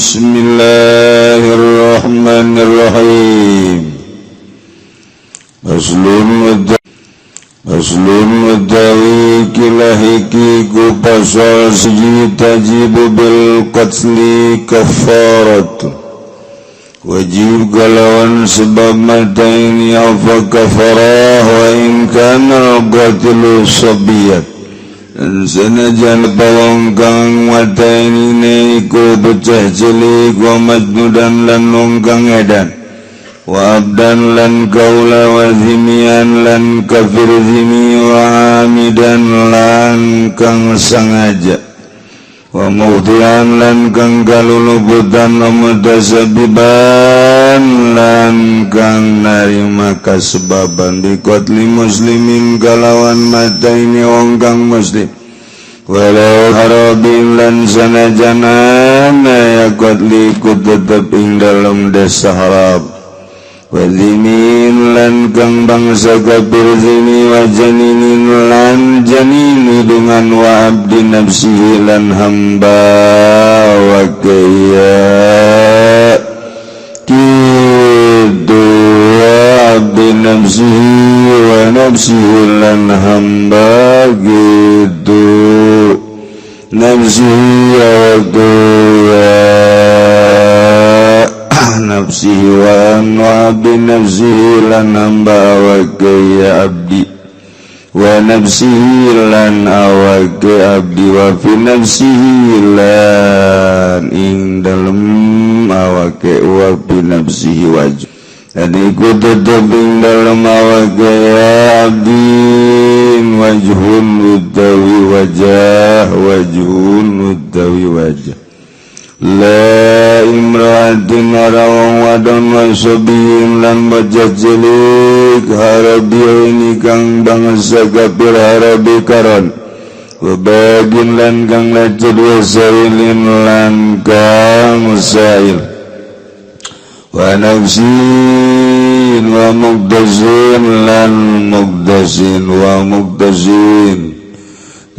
Bismillahirrahmanirrahim. Faslun Faslun utawi ikilah iki ku pasal siji. Tajibu bil qatli kafaratu, wajib kalawan sebab mataini apa kafarah. Wa in kana al-qatilu sabiyat, dan senajan wong kang mataini iku bocah cilik, wa majnudan lan wong kang edan, wa abdan lan kaula, wa zimian lan kafir zimi, wa amidan lan kang sengaja, wa mukhtian lan kang kaluluputan, wa mutasabiban lan kang narima kasebaban, biqatli muslimin kalawan mataini wong kang muslim. Walau harabin lan sanajan ya qatli ku tetep ing dalem desa harab, wa zimin lan kang bangsa kafir zimi, wa janinin lan janini dengan, wa abdi nafsihi lan hamba wa kaya kitu, wa abdi nafsihi wa nafsihi lan hamba gitu nafsihi wa kaya nafsihi wa abdi nafsihi lan hamba wa kaya abdi wa nafsihi lan awake abdi, wa fi nafsihi lan ing dalem awake, wa fi nafsihi wajh dan iku tetep ing dalem awake ya abdin wajhun utawi wajah, wajhun utawi wajah. La imra'atin ora wong wadon, wa sabiyin lan bocah cilik, harabi kang bangsa kafir harabi karon, wa bagin lan kang lecet, wa sailin lan kang sail, wa nafsin wa muktasin lan muktasin wa muktasin.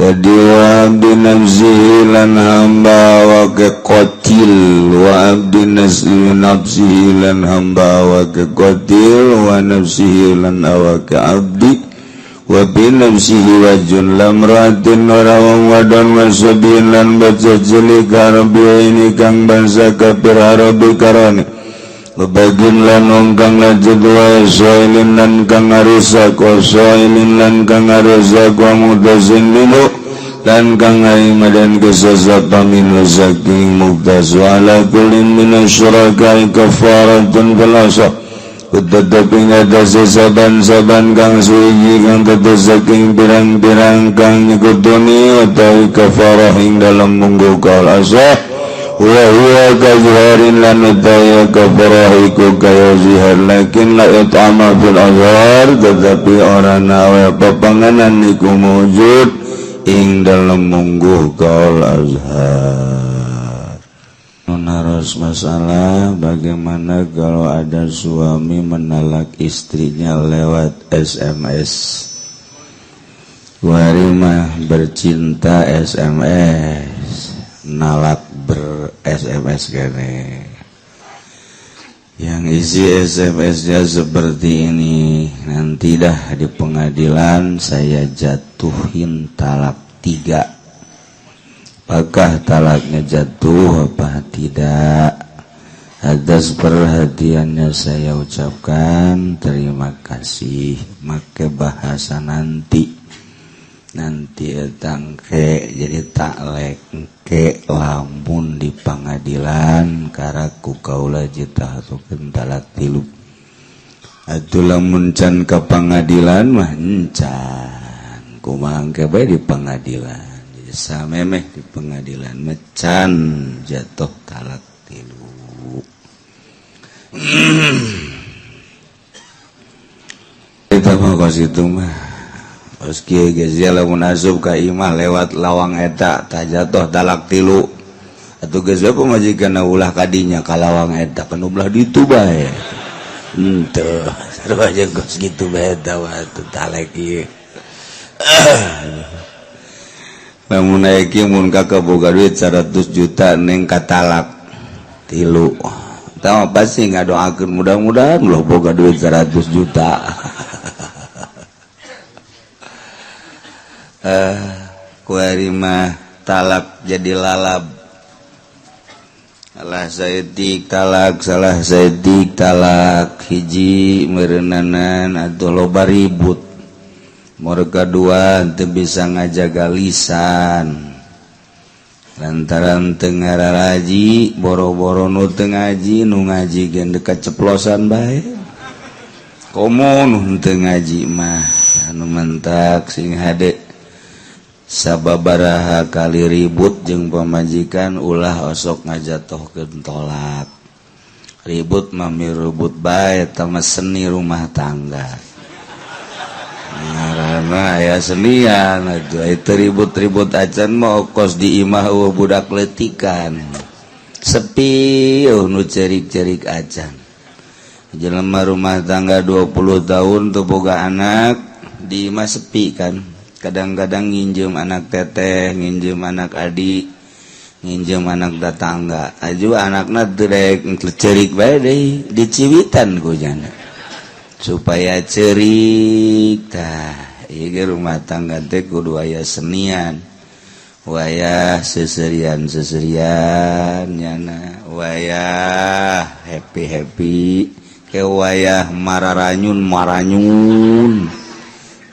Jadi wa abdi nafsihi lan hamba wa qatil, wa abdi nafsihi lan hamba wa qatil, wa nafsihi lan awake abdi, wa bi nafsihi wajun. Lamratin ora wong wadon, wa sabiyin lan bocah cilik, ini kang bangsa kafir harabi karone, Bagin lan wong kang lanjut, wa sailin lan kang ngarusak, wa sailin lan kang ngarusak, wa mutasin minhu lan kang dan kesesat min saking muktas. Wa ala kullin min asyuraka'i kafaratun fil asah, tetep ing atase saban-saban kang suwiji kang tetep saking pirang-pirang kang nyekutuni utawi kafarah ing dalem munggu kaul asah. Wa huwa kazuharin lan utawi kafarah iku kaya zihar, lakin la it'ama fil azhar, tetapi ora nawe pepanganan iku mewujud ing dalem mungguh kaul azhar. Naros masalah, bagaimana kalau ada suami menalak istrinya lewat SMS? Wari mah bercinta SMS, nalak ber SMS kene. Yang isi SMS-nya seperti ini: "Nanti dah di pengadilan saya jatuhin talak tiga." Apakah talaknya jatuh apa tidak? Atas perhatiannya saya ucapkan terima kasih. Make bahasa nanti nanti tangke jadi taklek ke lamun di pengadilan karak ku kaula jatuhkeun talak tilu. Atuh lamun can ka pengadilan mah encan, kumaha engke bae di pengadilan. Jadi samemeh di pengadilan mecan jatuh talak tilu. Kita mah kos itu mah. Terus kieu geus lamun asup ka imah lewat lawang eta tah jatuh talak tilu. Atuh geus we pamajikan ulah kadinya ka lawang eta, kan belah ditu bae. Henteu, sarua jeung kos kitu bae eta atuh talek ieu. Lamun aya kieu mun kakak boga duit 100 juta neng katalak. Tilu. Tahu pasti ngadoakeun mudah-mudahan loh boga duit 100 juta. Kuari mah talak jadi lalab. Salah saeutik talak, salah saeutik talak, hiji meureunnanan atuh loba ribut. Mereka dua teu bisa ngajaga lisan. Lantaran teu ngararaji, boro-boro nu teu ngaji, nu ngaji ge dekat ceplosan bae. Komo nu teu ngaji mah anu mentak sing hade. Sababaraha kali ribut jeung pamajikan ulah osok ngajatohkeun tolak. Ribut mah mirubut bae eta mah seni rumah tangga. Ngaranna aya senian atuh itu ribut-ribut acan mah kos di imah eueuh budak letikan. Sepi eueuh nu cerik-cerik acan. Jelema rumah tangga 20 tahun teu boga anak di imah sepi kan. Kadang-kadang nginjem anak teteh, nginjem anak adik, nginjem anak tetangga. Aju anakna teu daek cerik bae deui, diciwitan ku jana. Supaya cerik tah ieu rumah tangga teh kudu aya senian, wayah seserian-seserian nyana, wayah happy-happy, ke wayah mararanyun-maranyun.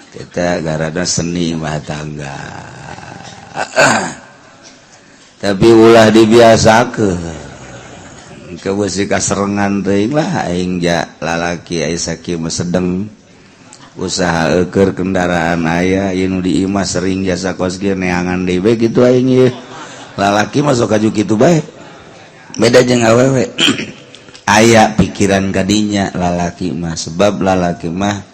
Kita garada seni rumah tangga. Tapi ulah dibiasakeun. Kebesi kaserengan teuing lah aing ja lalaki aya sakieu mah sedeng usaha eueur kendaraan aya ieu nu di imah sering jasa kos kieu neangan deui bae kitu aing ieu lalaki mah sok kaju kitu bae beda jeung awewe. Aya pikiran kadinya lalaki mah sebab lalaki mah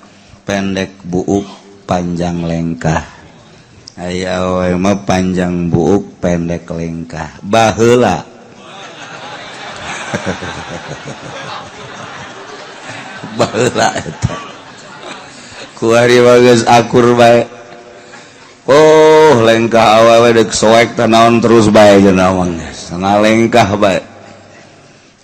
pendek buuk panjang lengkah, aya awewe mah panjang buuk pendek lengkah baheula. Baheula eta kuari mah geus akur bae. Oh lengkah awewe deuk soek teh naon terus bae cenah mah geus ngalengkah bae.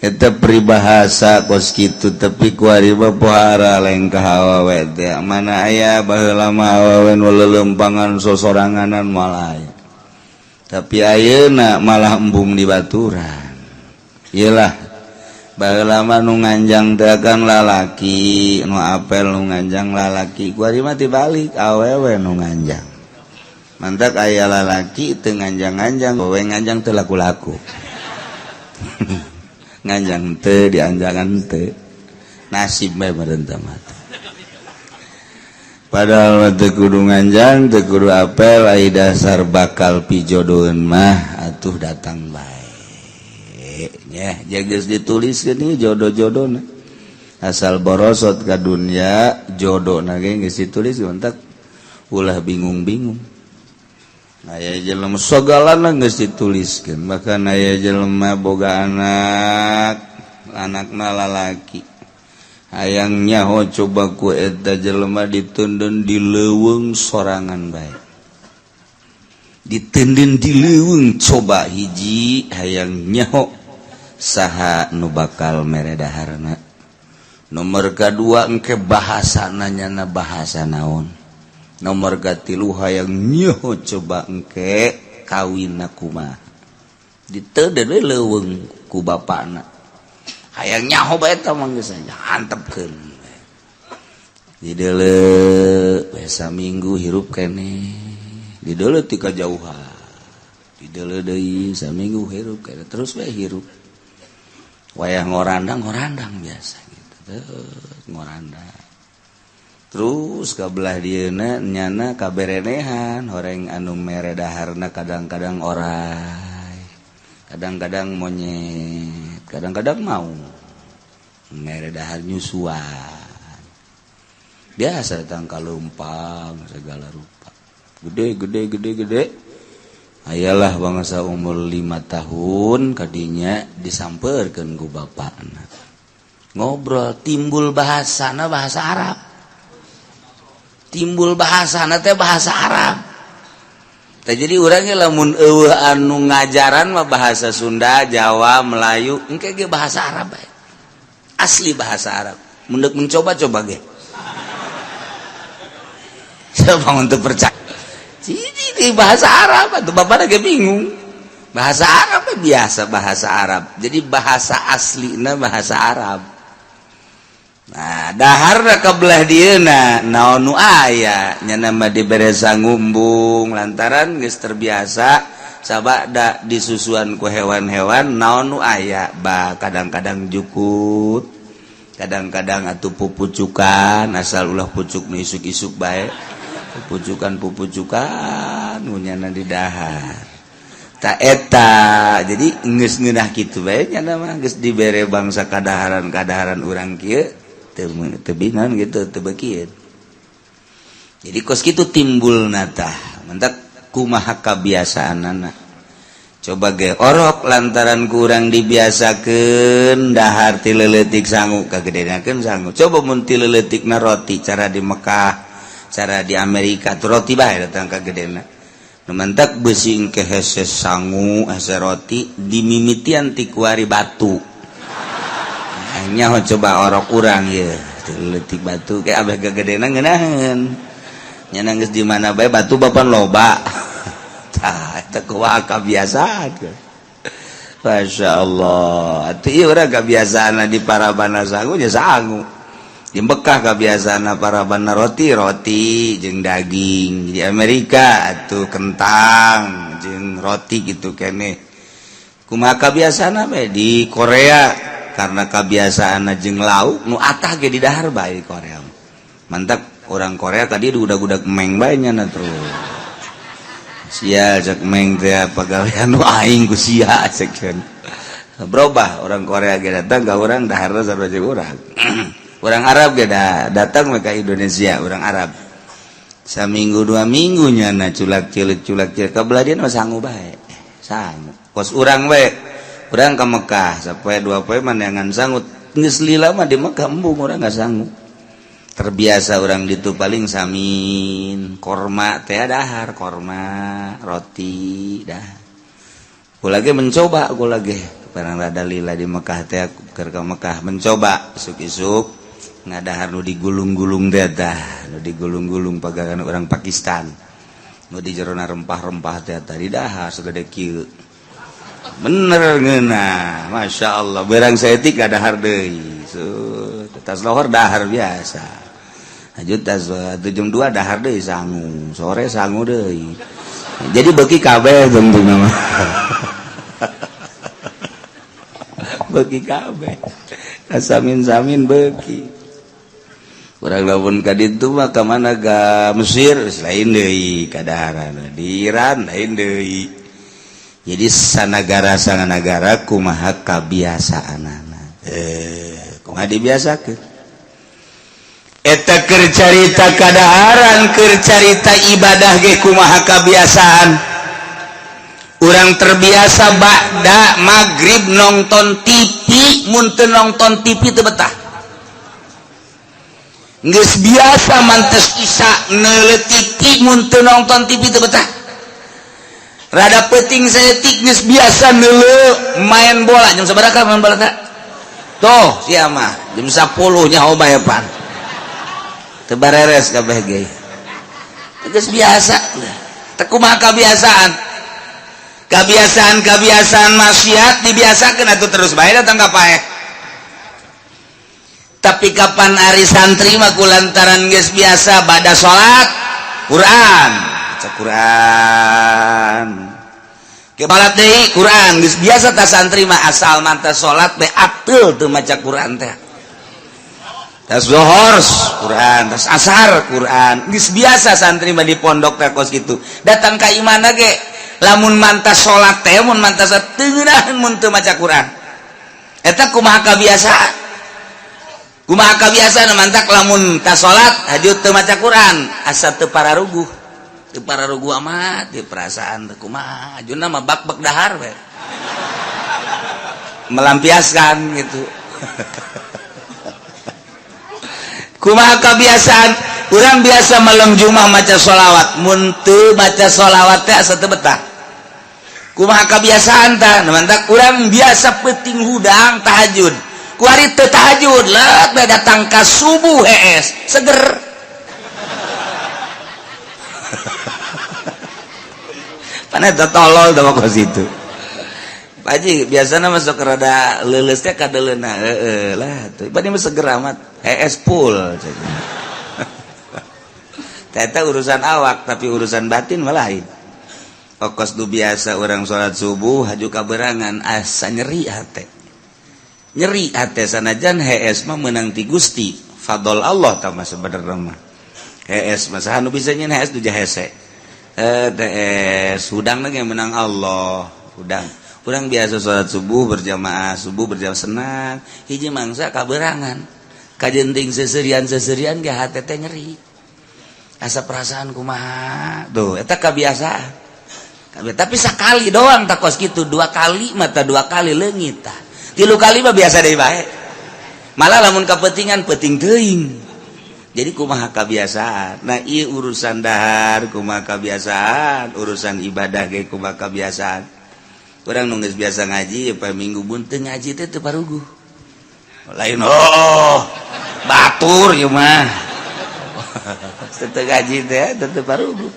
Eta peribahasa kos kitu tapi kuari mah pohara lengkah awewe teh mana aya baheula mah awewe nu leuleumpangan sosoranganan moal aya. Tapi ayeuna malah embung di baturan. Iyalah baheula mah nu nganjang teh kan lalaki, nu apel nu nganjang lalaki, kuari mah tibalik awewe nu nganjang. Mantak aya lalaki teu nganjang-nganjang, awewe nganjang teu laku-laku. Nganjang teu dianjangan teu. Nasib bae meureun teh mah. Padahal teu kudu nganjang, teu kudu apel, ai dasar bakal pijodoheun mah atuh datang bae. Ya, geus dituliskeun ieu jodoh-jodohna. Asal borosot ka dunya jodohna ge geus ditulis mentak ulah bingung-bingung. Aya jelema sagalana geus dituliskeun, bahkan aya jelema boga anak, anakna lalaki. Hayang nyaho coba ku eta jelema ditundun di leuweung sorangan bae. Ditundun di leuweung coba hiji hayang nyaho saha nu bakal mere daharna. Nomor kadua engke bahasana nyana bahasa naon. Nomor katilu hayang nyaho coba engke kawinna kumaha. Diteuden we leuweung ku bapana. Hayang nyaho bae eta mah geus hantepkeun. Dideuleu we saminggu hirup keneh. Dideuleu ti kajauhan. Dideuleu deui saminggu hirup keneh terus we hirup. Wayah ngorandang biasa gitu. Ngorandang. Terus kabelah dieuna nyana kaberenehan horeng anu mere daharna kadang-kadang orai, kadang-kadang monyet, kadang-kadang mau mere dahar nyusuan. Biasa tangkal lumpang segala rupa. Gede gede gede gede. Ayalah bangsa umur 5 tahun kadinya disamperkeun ku bapakna. Ngobrol timbul bahasana bahasa Arab. Timbul bahasana teh bahasa Arab. Tah, jadi urangnya lamun euweuh anu ngajaran mah bahasa Sunda, Jawa, Melayu, engke ge bahasa Arab bae. Asli bahasa Arab. Mun deuk mencoba, coba ge. Siapa untuk percaya? Jadi bahasa Arab atau bapak lagi bingung. Bahasa Arab biasa bahasa Arab. Jadi bahasa aslina bahasa Arab. Nah, dahar ka belah dieuna naon nu aya nya mah dibere sangumbung lantaran geus terbiasa sabada disusuan ku hewan-hewan. Naon nu aya bah, kadang-kadang jukut, kadang-kadang atuh pupucukan, asal ulah pucuk nu isuk-isuk bae, pupucukan pupucukan nyana di dahar. Tak eta jadi geus ngeunah kitu bae nya mah, geus dibere bangsa kadaharan-kadaharan urang kieu teu bingan gitu, teu beukieun. Jadi kos kitu timbul natah mentak kumaha kabiasaanana. Coba ge orok lantaran kurang dibiasakeun dahar ti leuletik sangu, kagedenakeun sangu. Coba mun ti leuletikna roti, cara di Mekah, cara di Amerika tuh roti bae datang kagedena. Nu mentak beusi engke hese sangu, hese roti, dimimitian ti kuari batu. Nyaho coba orok urang ya leutik batu kayak abeh gagedena ngeunaheun nya, geus di mana bae batu bapan loba. Tah, eta kumaha kabiasaan? Masya Allah, atuh ieu urang kabiasaan di parabana sangu nya sangu, di Mekah kebiasaan parabana roti, roti jeung daging, di Amerika atuh kentang jeung roti gitu kene. Kumaha kabiasaan bae di Korea, karena kebiasaan jeung lauk nu atah ge di dahar bae di Korea. Mantap, orang Korea tadi udah-udah meng bae nya terus sia cek meng teh pagawean nu aing ku sia cek. Berubah orang Korea ge datang ka urang, daharna sarua jeung urang. Orang Arab ge datang ke Indonesia, orang Arab saminggu 2 minggu nyana culak cilik culak cilik, kabelah dia mah sangu bae, sangu kos urang bae. Urang ke Mekah sampai 2 poe mandangan sangu, geus lila mah di Mekah embung urang nggak sangu. Terbiasa orang ditu paling samin, korma teh dahar, korma roti dah. Gua lagi mencoba, gua lagi pernah rada lila di Mekah teh, ke Mekah mencoba isuk-isuk ngadahar nu digulung-gulung teh, dah nu digulung-gulung pagawean orang Pakistan, nu di jerona rempah-rempah teh tadi, dahar segede kieu bener ngeunah. Masya Allah, berang saeutik dahar deui. So, tas lohor dahar biasa. Lanjut tas jam 2 dahar deui sangu, sore sangu deui. Jadi beuki kabeh tentu nama beuki kabeh, samin-samin beuki. Urang lamun ka ditu mah ka mana, ka Mesir lain deui kadaharan, di Iran lain deui. Jadi sanagara sanagara kumaha kabiasaanana, kumaha dibiasakeun. Eta keur carita kadaharan, keur carita ibadah ge kumaha kebiasaan urang. Terbiasa ba'da maghrib nonton TV, mun teu nonton TV teu betah. Geus biasa mantes Isya neuleu TV, mun teu nonton TV teu betah. Rada penting saeutik geus biasa neuleu main bola. Jam sabaraha main bola teh? Tuh sia mah jam 10 nyaho bae pan teu bareres kabeh ge, geus biasa. Teu kumaha kebiasaan, kebiasaan-kebiasaan maksiat dibiasakan atau terus bae datang ka paeh. Tapi kapan ari santri mah kulantaran geus biasa bada salat Quran, baca Quran, kebalat deui Quran, geus biasa. Ta santri mah asal mantas salat bae ateul teu maca Quran teh. Tas zohor Quran, tas asar Quran, geus biasa santri mah di pondok teh kos kitu. Datang ka imana ge lamun mantas salat teh, mun mantas teu ngeunaheun mun teu maca Quran. Eta kumaha kabiasaan, kumaha kabiasaan. Mantak lamun tas salat hajut teu maca Quran asa teu pararuguh, teu pararuguh amat di perasaan teu kumaha. Hajuna mah bak-bak dahar we, melampiaskan gitu. Kumaha kebiasaan. Urang biasa malam Jumat maca sholawat, mun teu maca sholawat teh asa teu betah. Kumaha kebiasaan tah? Mantak urang biasa peuting hudang tahajud, kuari teu tahajud let we datang ka subuh hees seger. Pana teh tolol teh kos itu. Pak Haji biasana masuk rada leuleus teh kadeuleuna, heeh lah tuh. Bani mah seger amat, hees full. Teta urusan awak, tapi urusan batin malah lain. Okos du biasa orang sholat subuh haju kaberangan asa nyeri hate. Nyeri hate sanajan hees mah menang ti Gusti. Fadol Allah tah mah sebenarnya mah. Hees mah saha nu bisa nyeun hees du hese. TS hudang lagi menang Allah, hudang. Urang biasa sholat subuh berjamaah senang, hiji mangsa kaberangan. Kajenting seserian-seserian ge hate teh nyeri. Asa perasaan kumaha tuh eta kebiasaan. Tapi sekali doang tak kos gitu, dua kali mata dua kali leungit tah. Tilu kali mah biasa deui bae. Malah lamun kapentingan penting teuing. Jadi kumaha kebiasaan. Nah ieu urusan dahar kumaha kebiasaan, urusan ibadah ge kumaha kebiasaan. Urang nu geus biasa ngaji pa minggu bunteung ngaji teh teu paruguh. Lain oh batur ieu mah. Teu ngaji teh teu paruguh.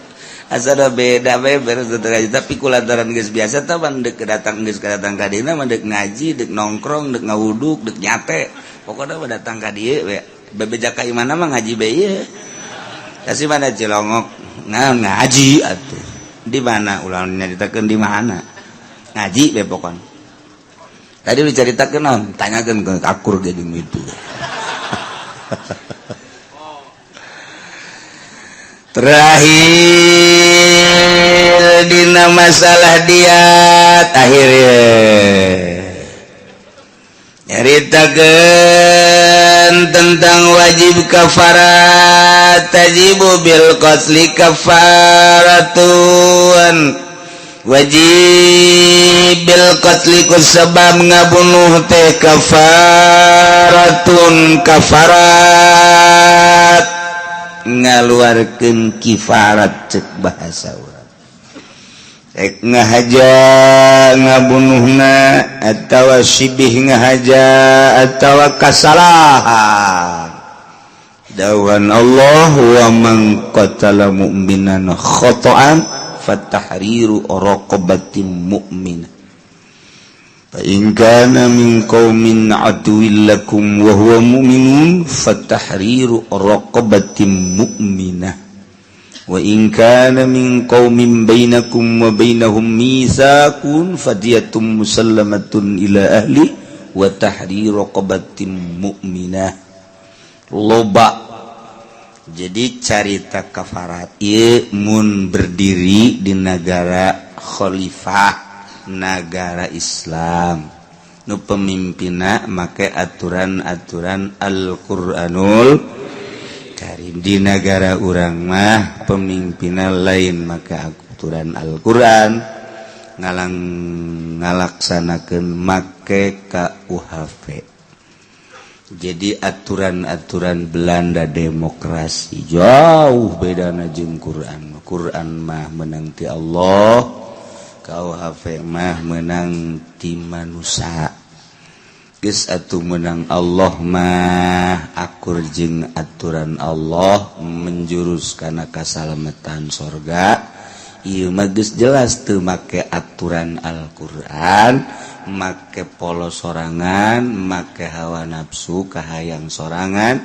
Asa da beda we beres teu ngaji, tapi kulantaran geus biasa tah dek datang geus datang ka dieu mah dek ngaji, dek nongkrong, dek ngawuduk, dek nyate. Pokokna mah datang ka dieu we. Bebeja ka imana mah ngaji be ieu. Kasih mana Cilongok? Nah, ngaji atuh. Di mana ulah nyaritakeun di mana? Ngaji be pokon. Tadi diceritakeun naon? Tanyakeun ke akur ge jeung itu. Terakhir dina masalah diat akhirnya nyaritakeun tentang wajib kafarat, tajibu bil qatli kafaratun. Wajib bil qatli ku sebab ngabunuh teh kafaratun kafarat, ngaluarkeun kifarat cek bahasa urang. Rek ngahaja ngabunuhna atawa sibih ngahaja atawa kasalahan. Dawan Allah wa man qatala mu'minan khata'an fatahriru raqabatin mu'minah. Fa in kana min qaumin aduwwil lakum wa huwa mu'minun fatahriru raqabatin mu'minah. Wa in kana min qaumin bainakum wa bainahum mitsaqun fadiyatun musallamatun ila ahli wa tahriru raqabatin mu'minah. Loba. Jadi carita kafarat ieu mun berdiri di negara khalifah, negara Islam nu pemimpinna make aturan-aturan Al-Qur'anul Karim. Di negara urang mah pemimpinna lain make aturan Al-Qur'an, ngalang ngalaksanakeun make KUHP. Jadi aturan-aturan Belanda demokrasi jauh bedana jeung Quran. Quran mah menang ti Allah, KUHP mah menang ti manusia. Geus atuh menang Allah mah akur jeung aturan Allah menjurus kana kasalamatan sorga. Ieu mah geus jelas teu make aturan Al-Qur'an, make polo sorangan, make hawa nafsu kahayang sorangan.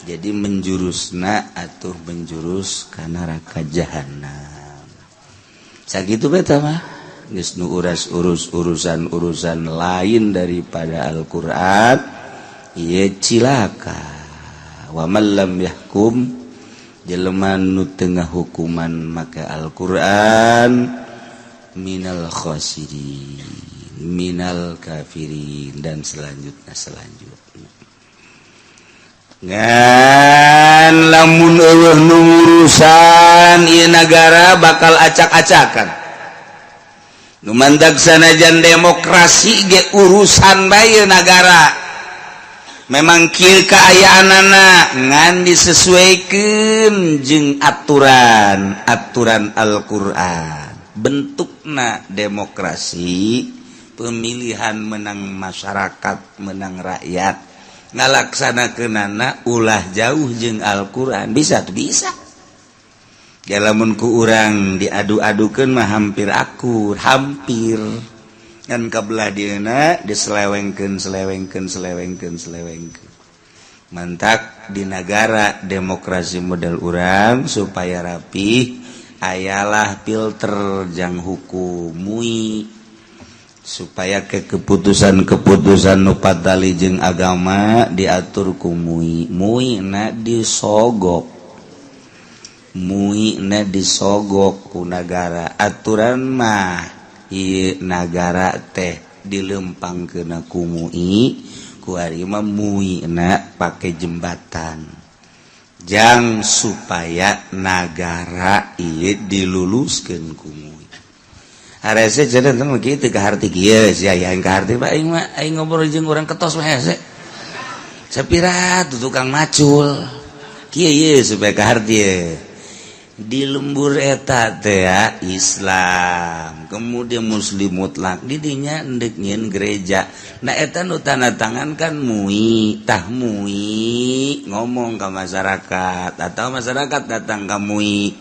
Jadi menjurusna atuh menjurus ka neraka jahanam. Sakitu beta mah geus nu uras urus urusan-urusan lain daripada Al-Qur'an ieu cilaka. Wa man lam yahkum, jelema nu teu ngahukuman make Al-Qur'an minal khasirin, minal kafirin, dan selanjutnya selanjutnya. Ngan lamun eueuh nu ngurusan ieu nagara bakal acak-acakan. Nu mandag sanajan demokrasi ge urusan bae nagara. Memang kieu kaayaanana, ngan disesuaikan jeung aturan aturan Al-Qur'an. Bentukna demokrasi, pemilihan menang masyarakat, menang rakyat, ngalaksanakeunana ulah jauh jeung Al-Qur'an. Bisa tuh, bisa. Ya, lamun ku urang diadu-adukeun mah hampir akur, hampir kan. Kabelah dieuna diselewengkeun, selewengkeun, selewengkeun, selewengkeun. Mantak di negara demokrasi model urang, supaya rapi, ayalah filter jang hukum MUI, supaya ke keputusan-keputusan nu patali jeung agama diatur ku MUI. MUI na disogok, MUI na disogok ku negara. Aturan mah ieu nagara teh dilempang kena ku MUI. Kuari mah MUI na pake jembatan jang supaya nagara ieu diluluskeun ku MUI. Harese cenah teh kitu kaharti kieu sia, aing kaharti mah. Aing mah, aing ngobrol jeung urang ketos mah hese. Sapira tuh tukang macul kieu ieu supaya kaharti ye. Di lembur eta teh ya, Islam kemudian Muslim mutlak, didinya endek nyieun gereja. Nah, eta nu tanda tangan kan MUI. Tah, MUI ngomong ke masyarakat atau masyarakat datang ke MUI,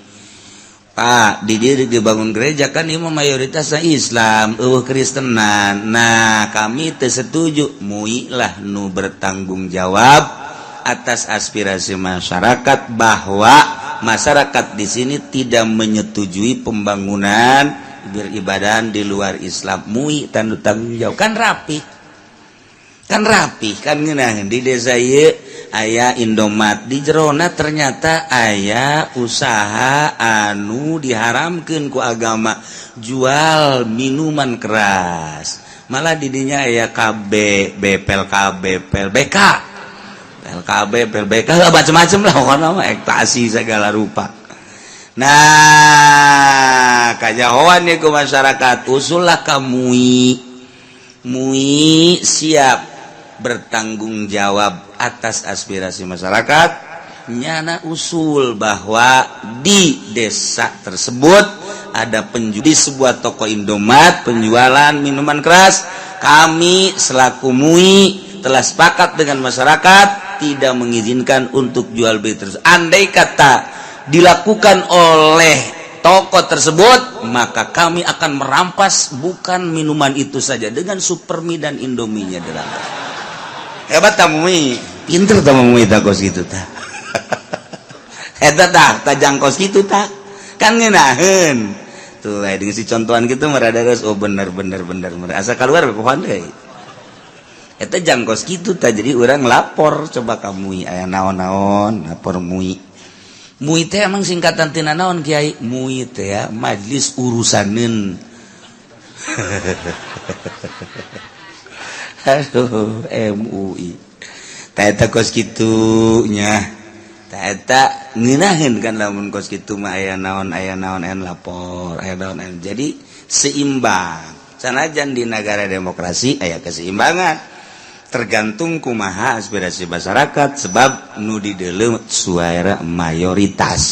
"Pak, di dieu dibangun gereja kan ieu mah mayoritasnya Islam, euweuh Kristenan. Nah, kami teu setuju." MUI lah nu bertanggung jawab atas aspirasi masyarakat bahwa masyarakat di sini tidak menyetujui pembangunan beribadah di luar Islam. MUI tanda tanggung jawab, kan rapi kan, rapi kan. Ngeunah di desa ieu aya Indomaret, di jerona ternyata aya usaha anu diharamkan ku agama, jual minuman keras. Malah didinya aya KB, BPL, KB, PLBK, LKB, PLBK, macam-macam lah pokoknya mah, ekstasi segala rupa. Nah, kajahoan ya ke masyarakat, usullah ka MUI. MUI siap bertanggung jawab atas aspirasi masyarakat. Nyana usul bahwa di desa tersebut ada penjual di sebuah toko Indomaret penjualan minuman keras. Kami selaku MUI telah sepakat dengan masyarakat tidak mengizinkan untuk jual beli terus. Andai kata dilakukan oleh toko tersebut, maka kami akan merampas bukan minuman itu saja, dengan supermi dan indominya dirampas. Hebat ta MUI, pinter ta MUI. Ta kos gitu ta, eta tah tajang kos gitu ta, kan ngeunaheun tuh. Dengan si contohan gitu merada geus, oh, bener bener bener bener, asa keluar pohon deui eta jang kos gitu ta. Jadi orang lapor coba ka MUI, aya naon-naon lapor MUI. MUI teh emang singkatan tina naon, Kiai? MUI teh ya Majlis Urusaneun. Aduh, MUI ta kos gitunya ta, ngeunaheun kan. Lamun kos kitu mah aya naon, aya naon, aya lapor, aya naon, aya. Jadi seimbang. Sanajan di negara demokrasi aya keseimbangan, tergantung kumaha aspirasi masyarakat, sebab nu dideuleu suara mayoritas.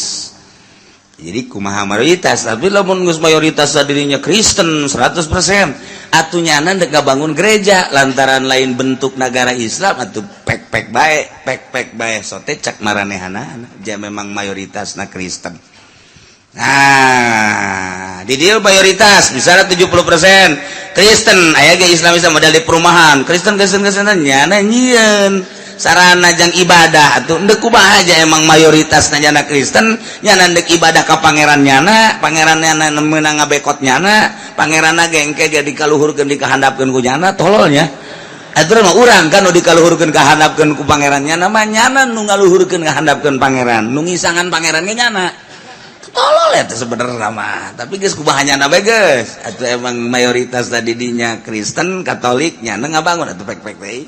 Jadi kumaha mayoritas. Tapi lamun geus mayoritas dirinya Kristen 100% atuh nyana dek bangun gereja lantaran lain bentuk negara Islam, atau pek-pek bae, pek-pek bae sote cak maranehana ja memang mayoritas na Kristen. Nah, di dieu mayoritas misalnya 70% Kristen, aya ge Islam Islam model di perumahan Kristen Kristen Kristen, nyana nyieun sarana jang ibadah atuh ndek kumaha aja. Emang mayoritas nyana Kristen, nyana ndek ibadah ka pangeran nyana, pangeran nyana meunang ngabekot nyana, pangeran ge engke ge dikaluhurkeun, dikahandapkeun ku nyana. Tololnya atuh mah urang kan nu dikaluhurkeun, kahandapkeun ku pangeran nyana mah, nyana nu ngaluhurkeun, ngahandapkeun pangeran, nu ngisangan pangeran ge nyana. Tolol ya sebenarnya mah, tapi geus kumaha nyana bae geus atuh. Emang mayoritas tadi dinya Kristen Katolik, nyana ngabangun atuh pek-pek deui.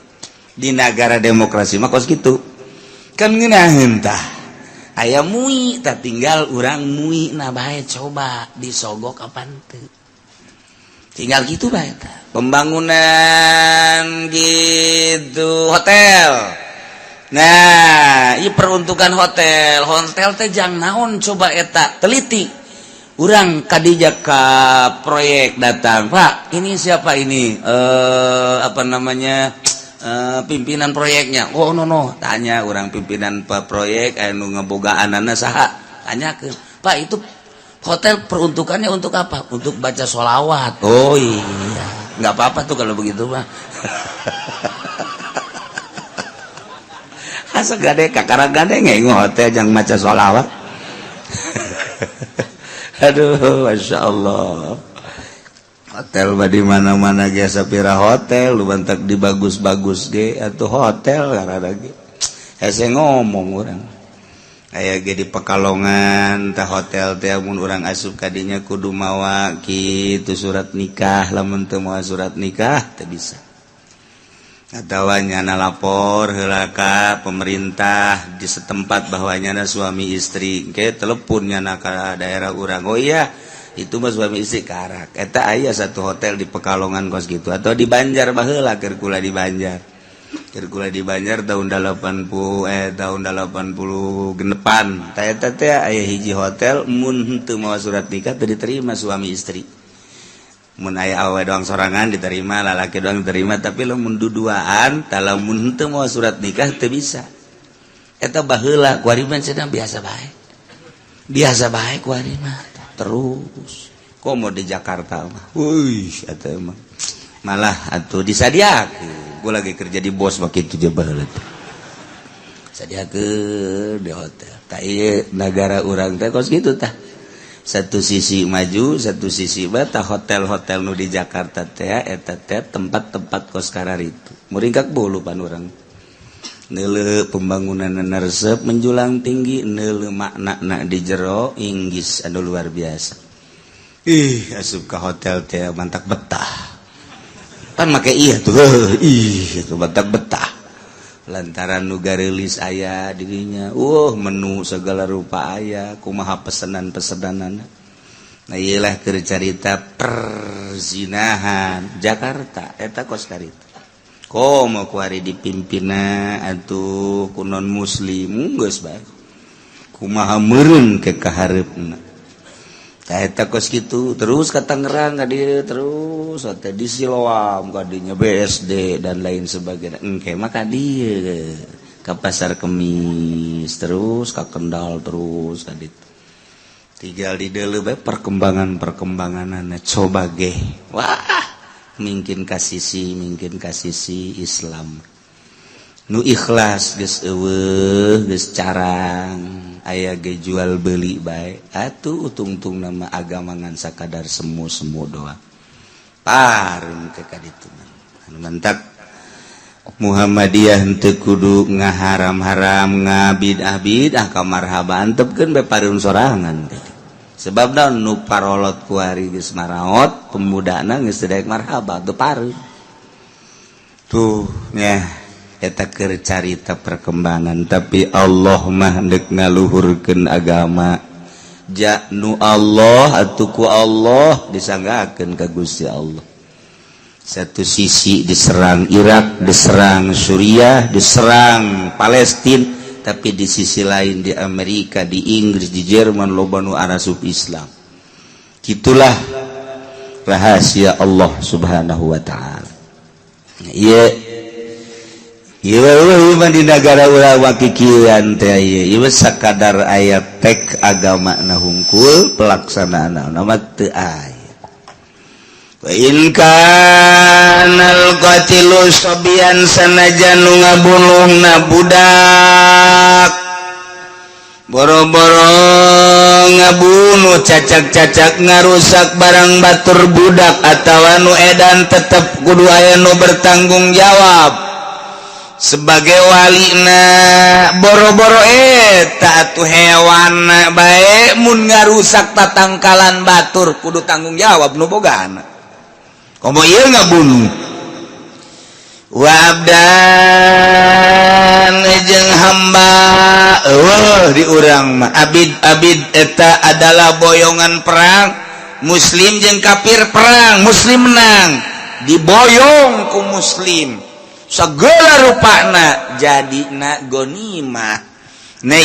Di negara demokrasi mah kos gitu kan, ngeunaheun tah. Aya MUI tak, tinggal urang MUI nah bae coba disogok kapan teu. Tinggal gitu bae pembangunan gitu hotel. Nah, ini peruntukan hotel. Hotel teh jang naon coba eta teliti. Urang kadija ka proyek datang, "Pak, ini siapa ini?" Apa namanya? Pimpinan proyeknya. Oh, no no, tanya orang pimpinan pak proyek anu ngebogaanana saha. Tanya ke, "Pak, itu hotel peruntukannya untuk apa?" "Untuk baca sholawat." "Oh iya, nggak apa-apa tuh kalau begitu mah." Asa gade kakara gade nggak hotel jang maca sholawat. Aduh, masya Allah. Hotel mah di mana-mana ge sapira hotel, lu bantak di bagus-bagus ge atau hotel karena ge. Hese ngomong urang. Aya ge di Pekalongan tah hotel teh, mun urang asup kadinya kudu mawa kitu surat nikah, lamun teu mawa surat nikah teu bisa. Atawa nyana lapor heula ka pemerintah di setempat bahwa nyana suami istri, ke telepon nyana ka daerah urang. "Oh iya, itu mah suami istri." Karak eta aya satu hotel di Pekalongan kos gitu atau di Banjar baheula, keur kula di Banjar, keur kula di Banjar tahun 80, tahun 80 genepan tah eta teh aya hiji hotel, mun henteu mawa surat nikah teu diterima suami istri. Mun aya awewe doang sorangan diterima, lalaki doang diterima, tapi lamun duduaan tah, lamun henteu mawa surat nikah teu bisa. Eta baheula, kuari mah sedang biasa bae, biasa bae kuari mah. Terus komo di Jakarta mah, wih, eta mah malah atuh disadiakeun. Gua lagi kerja di bos waktu itu je baheula teh, sadiakeun di hotel. Tah, ieu negara urang teh kos kitu tah, satu sisi maju, satu sisi bata. Hotel-hotel nu di Jakarta teh eta teh tempat-tempat kos kararitu muringkak bulu pan urang. Neuleu pembangunan resep menjulang tinggi, neuleu makna na di jero inggis anu luar biasa. Ih, asup ke hotel teh mantak betah pan make iya tuh. Ih, itu mantak betah lantaran nu gareulis aya dirinya. Menu segala rupa aya, kumaha pesenan-pesenanana. Nah, iyalah keur carita perzinahan Jakarta eta kos karita. Komo kuari dipimpina atuh ku non muslim, geus bae kumaha meureun ke kahareupna. Tah, eta kos kitu terus ka Tangerang, ka dieu terus teh di Siloam kadinya BSD dan lain sebagainya. Engke mah ka dieu ka Pasar Kemis, terus ka Kendal, terus ka ditu. Tinggal di deuleu bae perkembangan-perkembanganana. Coba ge, wah, mungkin ka sisi, mungkin ka sisi Islam nu ikhlas geus euweuh, geus carang aya ge jual beli bae atuh. Utungtung nama agama ngan sakadar semu-semu doang parun ke ka ditu. Anu mantak Muhammadiyah henteu kudu ngaharam-haram, ngabidah-bidah ka marhaba, antepkeun bae parun sorangan teh. Sebab naon? Nu parolot kuari geus maraot, pemudana geus teu daek marhaba teu pareun tuh nya. Eta keur carita perkembangan, tapi Allah mah deuk ngaluhurkeun agama. Ja nu Allah atuh ku Allah disanggakeun ka Gusti Allah. Satu sisi diserang Irak, diserang Suriah, diserang Palestina, tapi di sisi lain di Amerika, di Inggris, di Jerman loba nu arasup Islam. Gitulah rahasia Allah Subhanahu wa taala. Ieu ieu di negara urang kikieuan teh ieu sakadar aya tek agama na hungkul, pelaksanaan nama teu aya. Wa in kanal qatilu sobiyan, sanajan nu ngabunuhna budak, boro-boro ngabunuh cacak-cacak ngarusak barang batur budak atawa nu edan, tetep kudu aya nu bertanggung jawab sebagai walina. Boro-boro eta atuh, hewan bae mun ngarusak tatangkalan batur kudu tanggung jawab nu bogana, komo ieu ngabunuh. Wa abdan jeung hamba. Eueuh di urang mah abid. Abid eta adalah boyongan perang. Muslim jeung kafir perang, Muslim menang, diboyong ku Muslim segala rupana, jadina gonimah. Nah,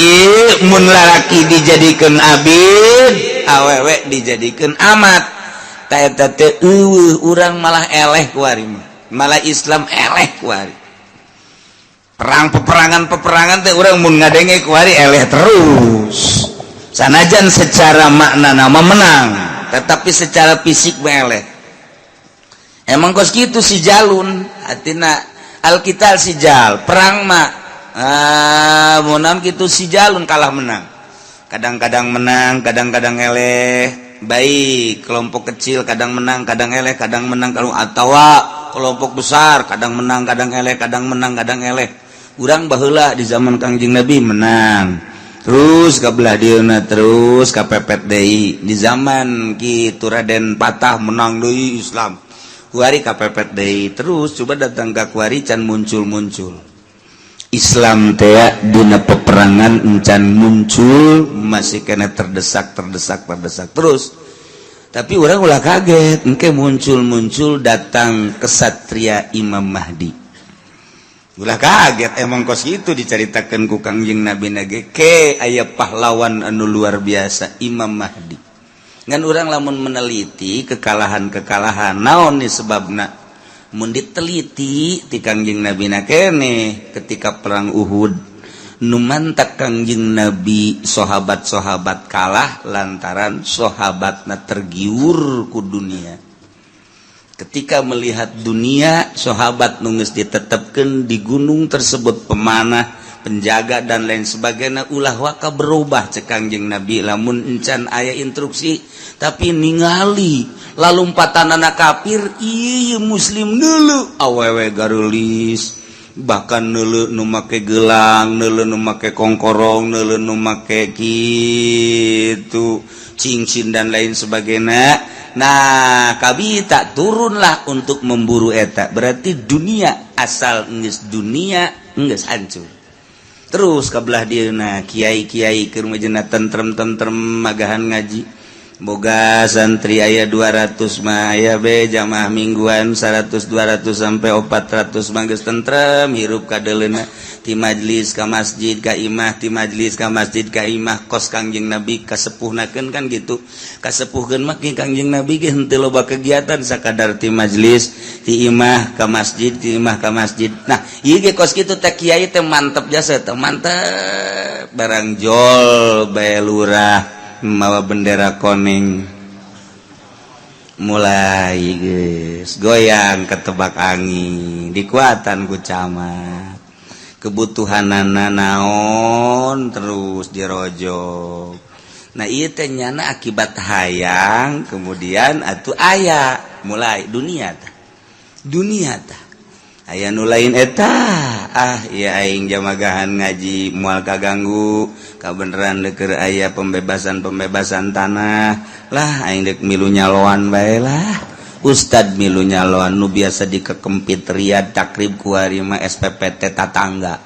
mun lalaki dijadikan abid, awewe dijadikan amat. Ta eta teh euweuh, urang malah eleh kuari mah, malah Islam eleh kuari. Perang, peperangan, peperangan teh urang mun ngadenge kuari eleh terus. Sanajan secara makna nama menang, tetapi secara fisik mah eleh. Emang kos kitu si jalun artina alkital si jal perang mah, ah, mun gitu si jalun kalah menang, kadang-kadang menang, kadang-kadang eleh. Baik kelompok kecil kadang menang, kadang eleh, kadang menang, kalau atau kelompok besar kadang menang, kadang eleh, kadang menang, kadang eleh. Urang baheula di zaman Kangjeng Nabi menang terus ke belah dieuna, terus kapepet deui. Di zaman kitu Raden Patah menang deui Islam, kuari kapepet deui terus. Coba datang ke kuari can muncul-muncul Islam teh dina peperangan, encan muncul, masih kena terdesak, terdesak, terdesak terus. Tapi orang ulah kaget engke muncul-muncul datang kesatria Imam Mahdi, ulah kaget. Emang kos itu diceritakan ku Kangjeng Nabi nage ke aya pahlawan anu luar biasa, Imam Mahdi. Ngan urang lamun meneliti kekalahan-kekalahan, naon nih sebabna, mun diteliti ti Kangjeng Nabi na kene, ketika perang Uhud nu mantak Kangjeng Nabi sahabat-sahabat kalah lantaran sahabatna tergiur ku dunia. Ketika melihat dunia, sahabat nu geus ditetapkan di gunung tersebut, pemanah, penjaga, dan lain sebagainya, ulah waka berubah cek Kangjeng Nabi lamun encan aya instruksi. Tapi ningali lalu anak kafir, iya, muslim dulu awewe garulis, bahkan nulu nu make gelang, nulu nu make kongkorong, nulu nu make gitu cincin dan lain sebagainya. Nah, kabita turunlah untuk memburu eta. Berarti dunia, asal geus dunia geus hancur terus. Kabelah dieuna kiai-kiai keur majena tentrem tentrem magahan ngaji, boga santri aya 200 mah, aya be jamaah mingguan 100, 200 sampai 400 mah geus tentrem hirup. Kadeleuna ti majlis ka masjid ka imah, ti majlis ka masjid ka imah, kos Kangjeng Nabi kasepuhnakeun kan gitu. Kasepuhkeun mah Kangjeng Nabi ge henteu loba kegiatan, sakadar ti majlis, ti imah ka masjid, ti imah ka masjid. Nah, ieu ge kos kitu teh kiai teh mantep jasa teh, mantep. Barang jol bae lurah mawa bendera kuning, mulai guys goyang ketebak angin, dikuatan ku camat, kebutuhan naon terus dirojok. Nah, iya teh nyana akibat hayang kemudian atuh aya mulai dunia tah, dunia tah aya nu lain eta. Ah ya, aing jamagahan ngaji moal kaganggu, kabeneran deker aya pembebasan pembebasan tanah lah, aing dek milu nyaloan bae lah. Ustad milu nyaloan nu biasa dikekempit Riyad Takrib, kuari mah SPPT tatangga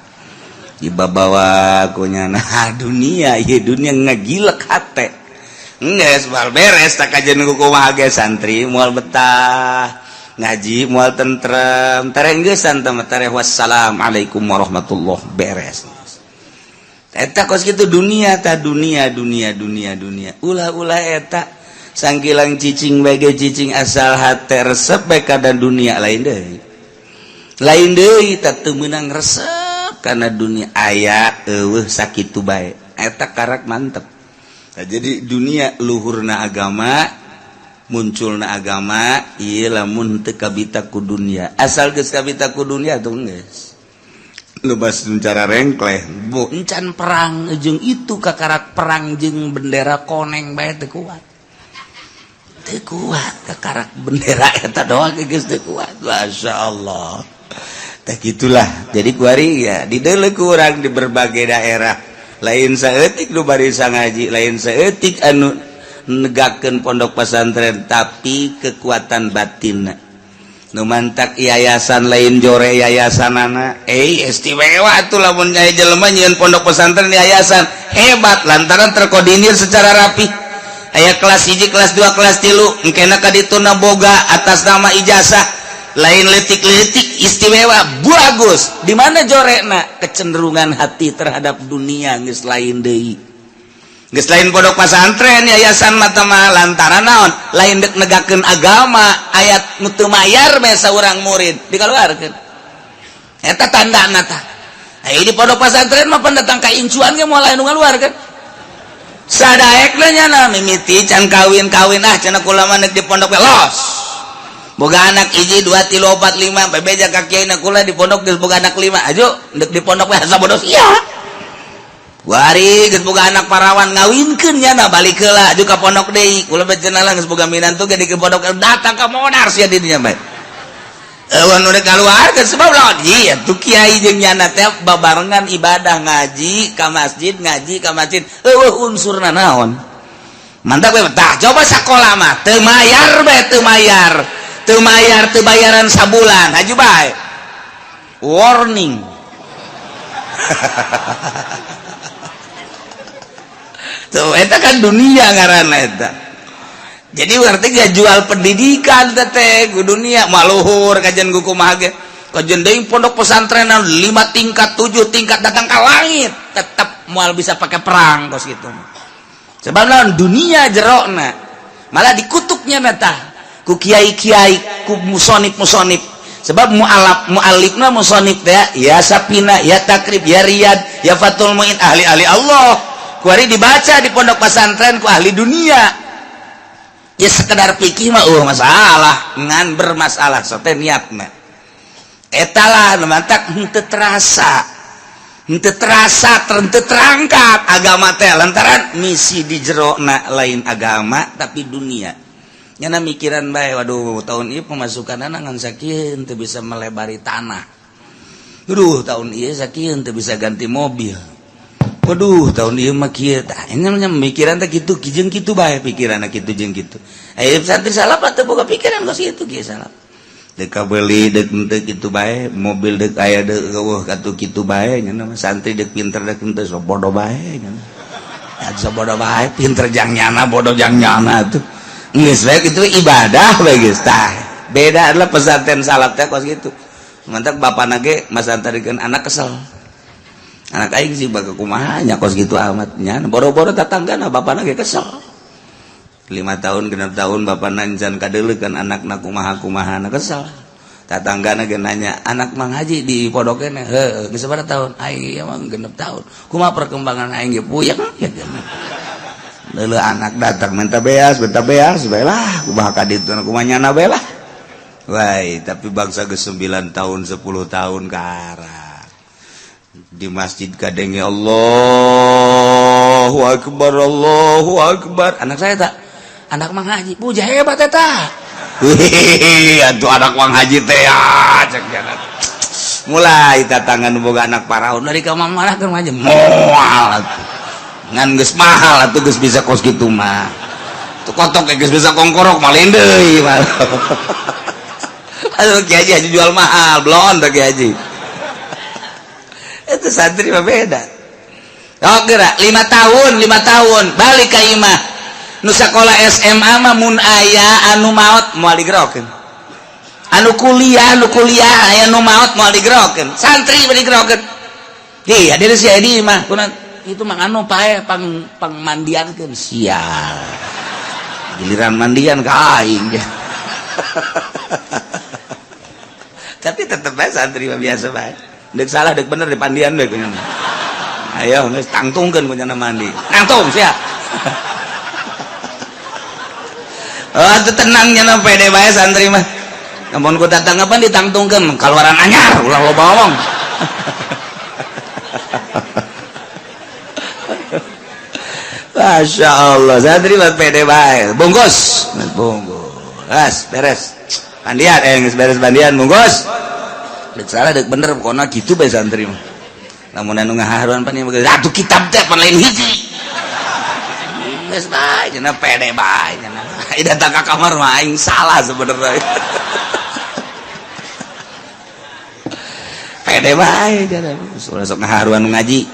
dibawa kunya. Nah, dunia ieu, dunia ngagilek hate. Geus moal beres tak kajian kumaha ge, santri moal betah ngaji, moal tentrem. Terenggesan teh tereh, wassalamualaikum warahmatullah, beres. Eta kos kitu dunia ta, dunia, dunia, dunia, dunia. Ulah-ulah eta sangkilang cicing bae cicing, asal hate resep bae kana dunia, lain deui, lain deui. Tak teu meunang resep karena dunia, aya eueuh sakitu bae, eta karak mantep. Nah, jadi dunia luhurna agama, munculna agama ieu lamun teu kabita ku dunia. Asal geus kabita ku dunia tuh geus lubas cara rengkleh. Bu encan perang jeung itu kakarak perang jeung bendera koneng bae teu kuat, teu kuat. Kakarak bendera eta doang geus teu kuat. Masya Allah, teh gitulah. Jadi kuari ya dideuleu ku urang di berbagai daerah, lain saeutik nu barisa ngaji, lain saeutik anu negakeun pondok pesantren, tapi kekuatan batin nu mantak yayasan lain jore yayasan anak istimewa tuh. Lamun jelema nyieun pondok pesantren yayasan hebat lantaran terkoordinir secara rapi. Aya kelas 1, kelas 2, kelas 3. Engkena ka dituna boga atas nama ijazah lain letik-letik istimewa bagus. Di mana jorekna? Kecenderungan hati terhadap dunia geus lain deui. Geus lain pondok pesantren, yayasan mata mah, lantaran naon? Lain dek negakeun agama. Ayat nu teu mayar bae saurang murid dikaluarkeun. Eta tandana tah. Aya di pondok pesantren mah pendatang ka incuan ge moal aya nu ngaluarkeun. Sadaekna nyana mimiti can kawin-kawin, ah cenah kula mah di pondok we los. Boga anak 1, 2, 3, 4, 5, bebeja ka kiai na kula di pondok geus boga anak 5. Aju dek di pondok we asa bodoh sia. Guari geus boga anak parawan, ngawinkeun nyana, balik heula aju ka pondok deui. Kula bae cenah lah geus boga minantu ge di pondok, datang ka modar sia di dinya bae. Eueuh nu rek kaluarkeun sebab lawan ieu tuh kiai jeung nyana teh babarengan ibadah, ngaji ka masjid, ngaji ka masjid, eueuh unsurna naon. Mantap we tah. Coba sakola mah teu mayar bae, teu mayar, teu mayar, teu bayaran sabulan, haju bae warning. Tuh, eta kan dunia ngaranna eta. Jadi berarti gak jual pendidikan teh ku dunia maluhur kajian ku kumaha ge. Kajian deui pondok pesantren 5 tingkat, 7 tingkat, datang ke langit tetap moal bisa pakai perang kos gitu. Sebab lawan dunia jerokna malah dikutuknya tah ku kiai-kiai, ku musonib-musonib, sebab mualaf mualifna musonib teh ya Sapina, ya Takrib, ya Riyad, ya Fathul Muin, ahli-ahli Allah. Kuari dibaca di pondok pesantren ku ahli dunia, ya sekedar pikir mah masalah, ngan bermasalah sote niatna. Etalah mantak henteu terasa, henteu terasa, henteu terangkat agama teh lantaran misi di jerona lain agama tapi dunia. Nyana mikiran bae, waduh, tahun ieu pemasukan ngan sakieu, teu bisa melebari tanah. Duh, tahun ieu sakieu, teu bisa ganti mobil. Waduh, tahun ieu mah kieu. Tah, ini namanya mikiran teh kitu jeung kitu bae, pikiranna kitu jeung kitu. Aya santri salaf teu boga pikiran kos kitu kieu. Salaf dek kabeli dek henteu kitu bae, mobil dek aya dek eueuh katuh kitu bae. Nya mah santri dek pinter dek henteu sok bodoh bae nya. Sok bodoh bae, pinter jang nyana, bodoh jang nyana tuh. Geus bae kitu ibadah bae geus tah. Beda adalah pesantren salaf teh kos kitu. Mantap bapana ge masantarikeun anak kesel. Anak aing sih bakal kumaha nya kos gitu amat nya, boro-boro tatanggana, bapana ge kesel. 5 tahun, 6 tahun bapana encan kadeuleuk anakna kumaha-kumaha na kesel. Tatanggana ge nanya, "Anak Mang Haji di pondok keneh?" "Heuh." "Geus sabaraha tahun?" "Aing ieu mah 6 tahun." "Kumaha perkembangan?" "Aing ge puyeng ya." Leuleuh anak datang minta beas, minta beas bae lah, kumaha ka ditu, kumaha nyana bae lah. Wai, tapi bangsa geus 9 tahun, 10 tahun karak di masjid kadenge Allahu Akbar, Allahu Akbar. Anak saya tak, anak Mang Haji, puja hebat eta. Wih, atuh anak Mang Haji teh ya, cek jalan. Mulai tatangan boga anak paraun dari ka mana kan aja moal atuh. Ngan geus mahal atuh, geus bisa kos kitu mah. Tuh kotok geus bisa kongkorok malin deui. Aduh, Kiai Haji jual mahal, blon tuh Kiai Haji. Itu santri mah beda. Oh, gerak 5 tahun, 5 tahun balik ke imah. Nu sekolah SMA mah mun aya anu maot moal digerokeun. Anu kuliah, anu kuliah aya nu maot moal digerokeun. Santri mah digerokeun. Di ada si Edi mah kuna itu mah anu pae pang pangmandiankeun sial. Giliran mandian ka aing. Tapi tetep bae santri mah biasa bae. Dek salah dek bener di pandian bae kunyana. Ayo geus tangtungkeun kunyana mandi. Tangtung sia. Oh, atuh tenang nya pede bae santri mah. Namun ku datang apa ditangtungkeun kaluaran anyar ulah loba ngomong. Masya Allah, santri mah pede bae. Bungkus, bungkus. As, beres. Mandian, geus beres mandian, bungkus. Dek salah dek bener pokona gitu bae santri mah. Lamun anu ngaharuan pan ieu atuh kitab teh pan lain hiji. Geus bae cenah, pede bae cenah. Ai datang ka kamar mah aing salah sebenarnya. Pede bae cenah. Ulah sok ngaharuan ngaji.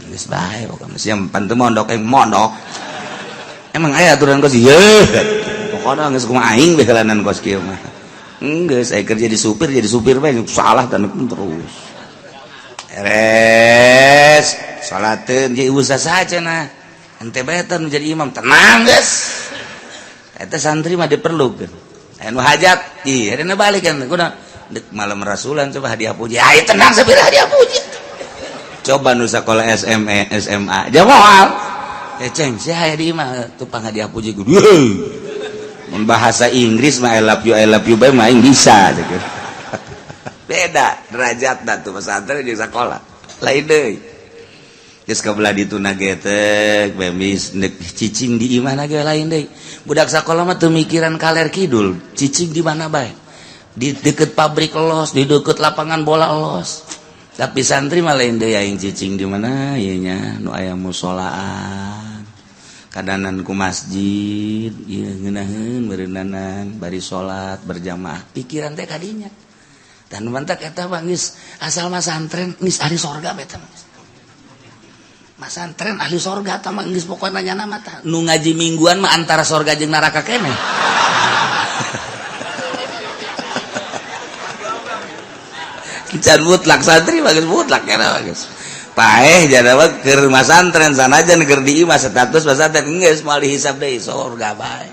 Geus bae pokona sia pan teu mondok aing mondok. Emang aya aturan kos ieu? Pokona geus kumaha aing behelanan kos kieu mah. Geus saya kerja di supir, jadi supir bae salah dan terus. Beres, salateun jadi usah saja nah. Ente bae menjadi imam, tenang geus. Eta santri mah diperlukeun. Aya nu hajat, ih, ada balik kan kuna dek malam rasulan coba hadiah puji. Ayo tenang sabira hadiah puji. Coba nu sekolah SME, SMA, jawab. Eh ceng, saya di imah tupang hadiah puji gede. Mun bahasa Inggris mah I love you bae mah aing bisa gitu. Beda derajat dah tuh pesantren jeung sekolah. Lain deui. Geus kabelah ditu na getek, bemis nek cicing di imah ge lain deui. Budak sekolah mah teu mikiran kaler kidul, cicing di mana bae. Di deket pabrik los, di deket lapangan bola los. Tapi santri mah lain deui, aing cicing di mana ieu nya nu aya musolaan. Kadanan ku masjid, ieu ngeunaheun meureunnanan bari salat berjamaah. Pikiran teh kadinya. Dan mantak eta mah geus asal mah santren geus ahli sorga eta mah. Masantren ahli sorga eta mah geus pokona nyana mah tah. Nu ngaji mingguan mah antara sorga jeung neraka keneh. Can mutlak santri mah geus mutlak kana mah geus. Paeh jana mah keur masantren sanajan keur di imah status masantren geus moal dihisab deui sorga bae.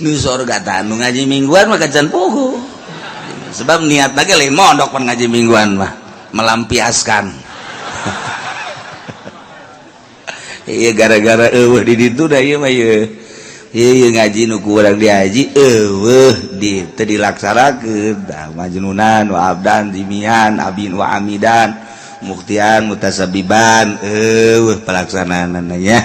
Nu sorga tah nu ngaji mingguan mah can puguh. Sebab niat lagi lain mondok pan ngaji mingguan mah melampiaskan. Iya gara-gara eueuh di ditu da ieu mah ieu. Ieu ngaji nu kurang diaji eueuh di teu dilaksanakeun tah majnunan wa abdan dimian abin wa amidan muktian mutasabiban eueuh pelaksanaanna nya.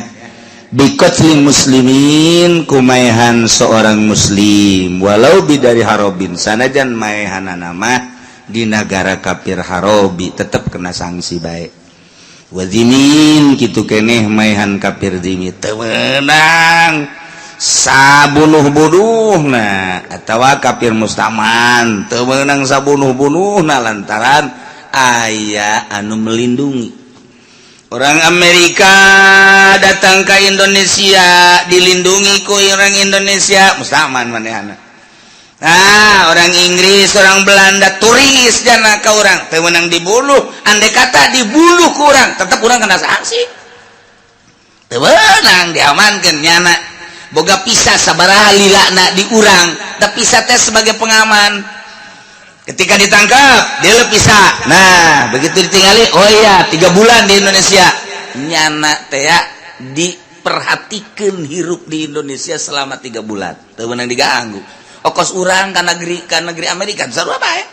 Biqatli muslimin kumaehan seorang muslim walau bidari harobin sanajan maehanana mah di nagara kafir harobi tetep kena sanksi bae. Wazimin kitu keneh maehan kafir zimi teu meunang sabunuh-bunuhna atawa kafir mustaman teu meunang sabunuh-bunuhna lantaran aya anu melindungi. Orang Amerika datang ke Indonesia dilindungi ku orang Indonesia mustaman manehana. Nah, orang Inggris, orang Belanda turis jana ka urang teu meunang dibunuh, andai kata dibunuh ku urang tetep urang kena sanksi. Teu meunang diamankeun nyana. Boga pisah sabaraha lilana di urang, tapi pisah teh sebagai pengaman. Ketika ditangkap dia pisah. Nah begitu ditinggali, oh iya 3 bulan di Indonesia nyana teh diperhatikan hirup di Indonesia selama 3 bulan teu meunang diganggu. Okos urang ka negeri Amerika sarua bae.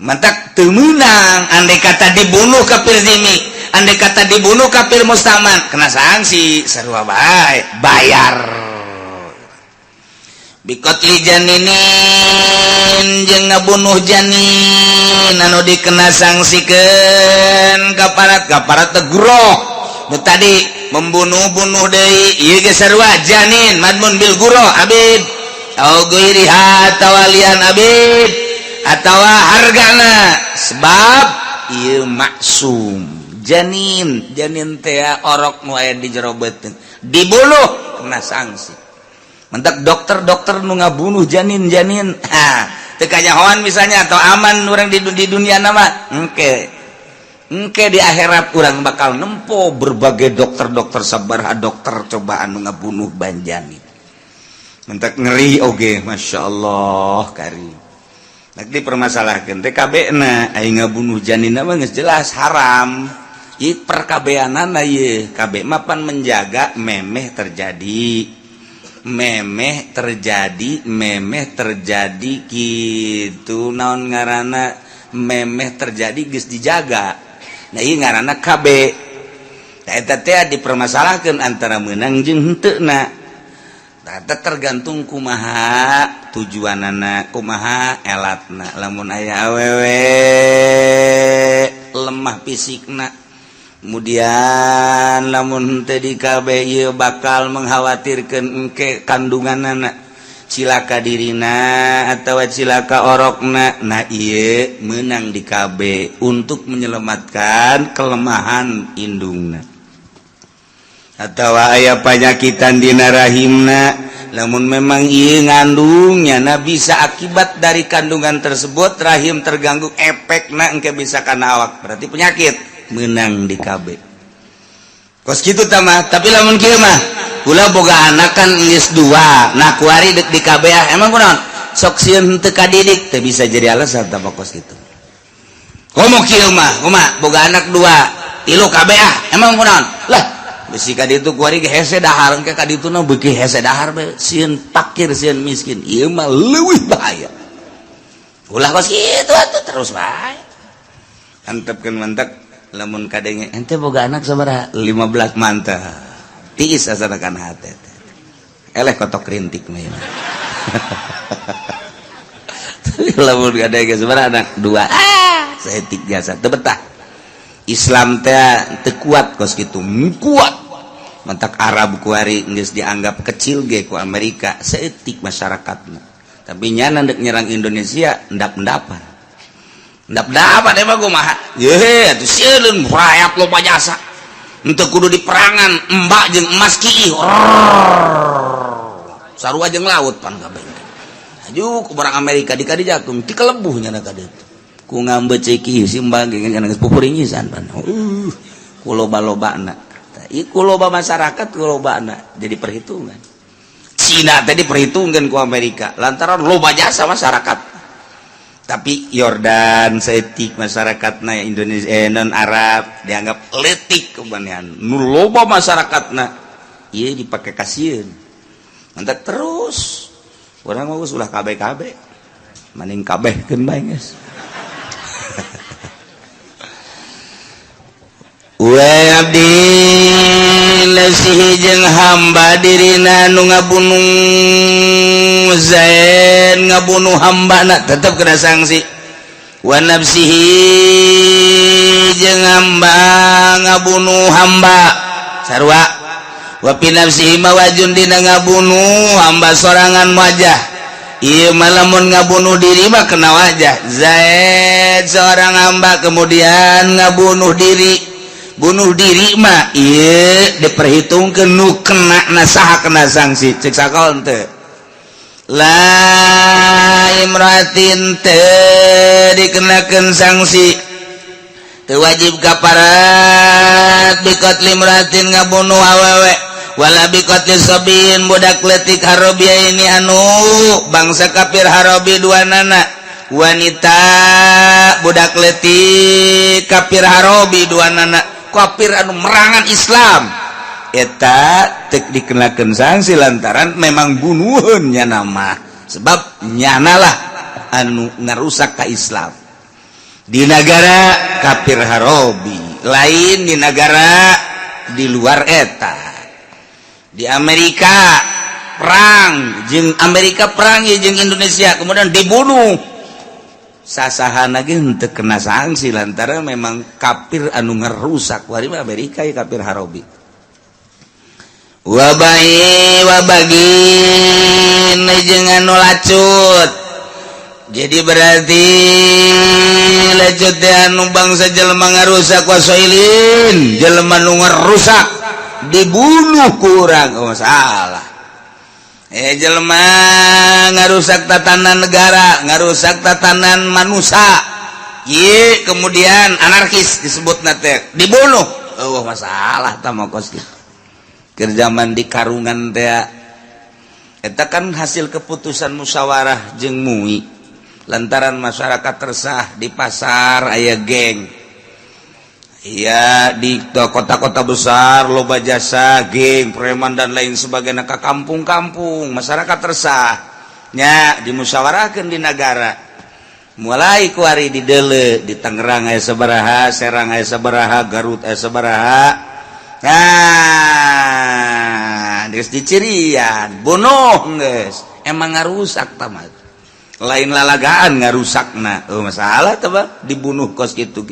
Mantak teu meunang andai kata dibunuh kafir zimi, andai kata dibunuh kafir mustaman kena sanksi sarua bae, bayar. Bikotli janinin jeung ngabunuh janin anu dikena sangsikeun kaparat kaparat teguroh nu tadi membunuh-bunuh deui ieu ge sarua janin madmun bil guroh abid au ghairiha tawalian abid atawa hargana sebab ieu maksum janin janin teh orok nu aya di jero beuteung dibunuh kena sanksi. Mentak dokter-dokter nu ngabunuh janin-janin teu kanyahoan misalnya atau aman urang di dunia nama engke engke di akhirat urang bakal nempo berbagai dokter-dokter sabaraha dokter coba anu ngabunuh banjanin. Mentak ngeri oge Masya Allah kari. Nak dipermasalahkeun teh KB na aing ngabunuh janin mah geus jelas haram. Ieu perkabeanana ieu KB mah pan menjaga memeh terjadi. Memeh terjadi, memeh terjadi gitu naon ngaranna memeh terjadi geus dijaga. Nah ieu ngaranna KB. Nah eta teh dipermasalahkeun antara meunang jeung henteu na. Nah eta tergantung kumaha tujuanana, kumaha elatna. Lamun aya awewe lemah fisikna, kemudian lamun teu di KB ieu bakal mengkhawatirkeun engke kandunganana cilaka dirina atau cilaka orokna. Nah ieu menang di KB untuk menyelamatkan kelemahan indungna. Atau aya panyakitan dina rahimna. Namun memang ieu ngandungnya, nah, bisa akibat dari kandungan tersebut rahim terganggu, efekna engke bisa kana awak, berarti penyakit, menang di KB kos kitu tah mah. Tapi lamun kieu mah, kula boga anak kan geus dua, nah, kuari dek di KB ah, emang kunaon sok sieun teu kadidik, teu bisa jadi alasan tah kos kitu. Komo kieu mah, kumaha, boga anak dua, tilu KB ah, emang kunaon lah bisi ka ditu kuari ge hese dahar, engke ka ditu na beuki hese dahar be, sieun pakir, sieun miskin. Ieu mah leuwih bahaya, ulah kos kitu atuh, terus bae antepkeun. Mantak lamun kadenge, "Ente boga anak sabaraha?" 15. Mantap, tiis asana kana hate, eleh kotok rintik mah ieu. Lamun kadenge, "Sabaraha anak?" "Dua." Ah, saeutik jasa teu betah. Islam teh teu kuat kos kitu, kuat. Mantak Arab kuari geus dianggap kecil ge ku Amerika, saeutik masyarakatna, tapi nyana dek nyerang Indonesia endap-endapan, endap-endapan. Emang kumaha ye atuh, sieun rakyat loba jasa, henteu kudu di perangan, embak jeung emas kiih sarua jeung laut pan kabeh. Aju ku barang Amerika di kadi jatung ti kelebuh nyana ka ditu ku ngambe ceki si mbak ge geus pupuringisan pan ku loba-lobana. Ieu ku loba masyarakat, ku lobana jadi perhitungan. Cina tadi perhitungan ku Amerika lantaran loba jasa masyarakat, tapi Yordan saeutik masyarakatna, Indonesia, non Arab dianggap letik kebanean nu loba masyarakatna, ieu dipake kasieun. Mantap, terus urang mah ulah KB-KB, maning kabehkeun bae geus. Abdi nafsihi jeung hamba dirina nu ngabunuh. Zaid ngabunuh hambana tetep kena sanksi. Wa nafsihi jeung hamba ngabunuh hamba sarua. Wa fi nafsihi mawajun dina ngabunuh hamba sorangan wajah. Ieu mah lamun ngabunuh diri mah kena wajah. Zaid seorang hamba kemudian ngabunuh diri, bunuh diri mah ieu diperhitungkeun nu kena na saha, kena sanksi cek sakol teu. La imratin teu dikenakeun sanksi, teu wajib kaparat biqatli imratin ngabunuh awewe, wala biqatli sabin budak leutik harobia ini anu bangsa kafir harobi dua nana, wanita, budak leutik kafir harobi dua nana, kafir anu merangan Islam eta tek dikenakan sanksi lantaran memang bunuhun nyana mah, sebab nyanalah anu ngarusak ka Islam di negara kafir harobi, lain di negara di luar eta. Di Amerika perang jeung Amerika, perang ya jeung Indonesia, kemudian dibunuh sasahana ge henteu kena sanksi lantaran memang kafir anu ngerusak wari mah Amerika ya kafir harobi. Wabai wabagin jeung anu lacut, jadi berarti lacut teh anu bangsa jelema ngarusak, wasoilin jelema nu ngarusak dibunuh kurang, oh salah. Jelema ngarusak tatanan negara, ngarusak tatanan manusia. Ye, kemudian anarkis disebut nate, dibunuh, oh masalah tama kos gitu. Kerjaman di karungan teh eta kan hasil keputusan musyawarah jeung MUI lantaran masyarakat resah, di pasar aya geng. Iya, di kota-kota besar loba jasa geng preman dan lain sebagainya ke kampung-kampung, masyarakat resahnya, dimusyawarahkan di negara, mulai kuari di dele di Tangerang aya sabaraha, Serang aya sabaraha, Garut aya sabaraha. Nah, geus dicirian, bunuh geus, emang ngarusak tamat, lain lalagaan ngarusakna, oh masalah teh dibunuh kos kitu.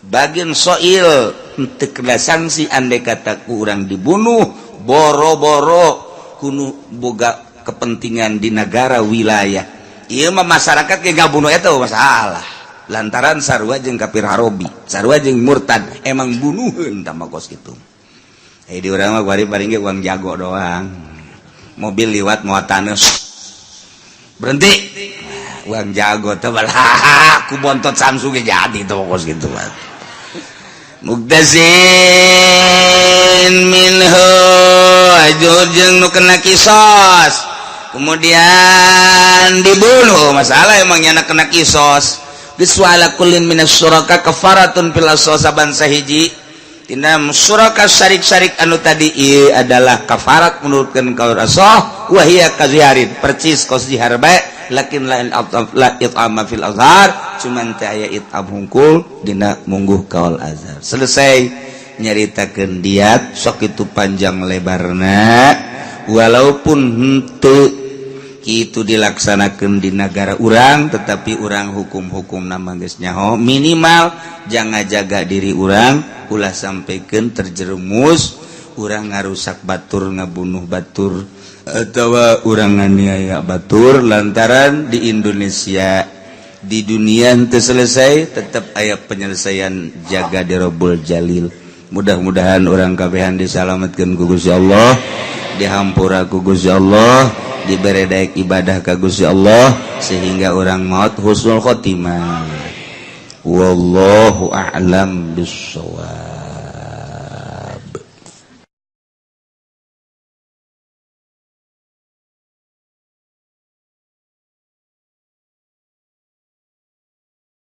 Bagian soil teu kena sanksi andai kata kurang dibunuh boro-boro kuno boga kepentingan di negara wilayah. Ieu mah masyarakat ge ngabunuh eta masalah lantaran sarua jeung kafir harobi, sarua jeung murtad, emang bunuheun tah mah kos kitu. Eh, di urang mah kuari paling ge uang jago doang. Mobil liwat mau tanah, berhenti, uang jago tuh balah ku bontot Samsung ge jadi tuh kos gitu mah. Muktasin minhu jeung nu kena kisos kemudian dibunuh, masalah emangnya anak kena kisos. Geus kullin minas syuraka kafaratun fil saban sahiji tina syuraka, syarik-syarik anu tadi ieu adalah kafarat menurutkeun kaul asah. Wa hiya kaziharin, percis kos zihar bae, lakin la la it'ama fil azhar, cuman teu aya it'am hungkul dina mungguh kaul azhar. Selesai nyaritakeun diat, sok itu panjang lebarna. Walaupun henteu itu dilaksanakan di negara urang, tetapi urang hukum-hukum nama geus nyaho, minimal jangan jaga diri urang ulah sampaikan terjerumus urang ngarusak batur, ngabunuh batur, atau urang nganiaya batur, lantaran di Indonesia, di dunia itu selesai tetap aya penyelesaian jaga di Robbul Jalil. Mudah-mudahan urang kabehan disalamatkan ku Gusti Allah, dihampura ku Gusti Allah, dibere daek ibadah ka Gusti Allah, sehingga urang maut husnul khotimah. Wallahu a'lam bissawab.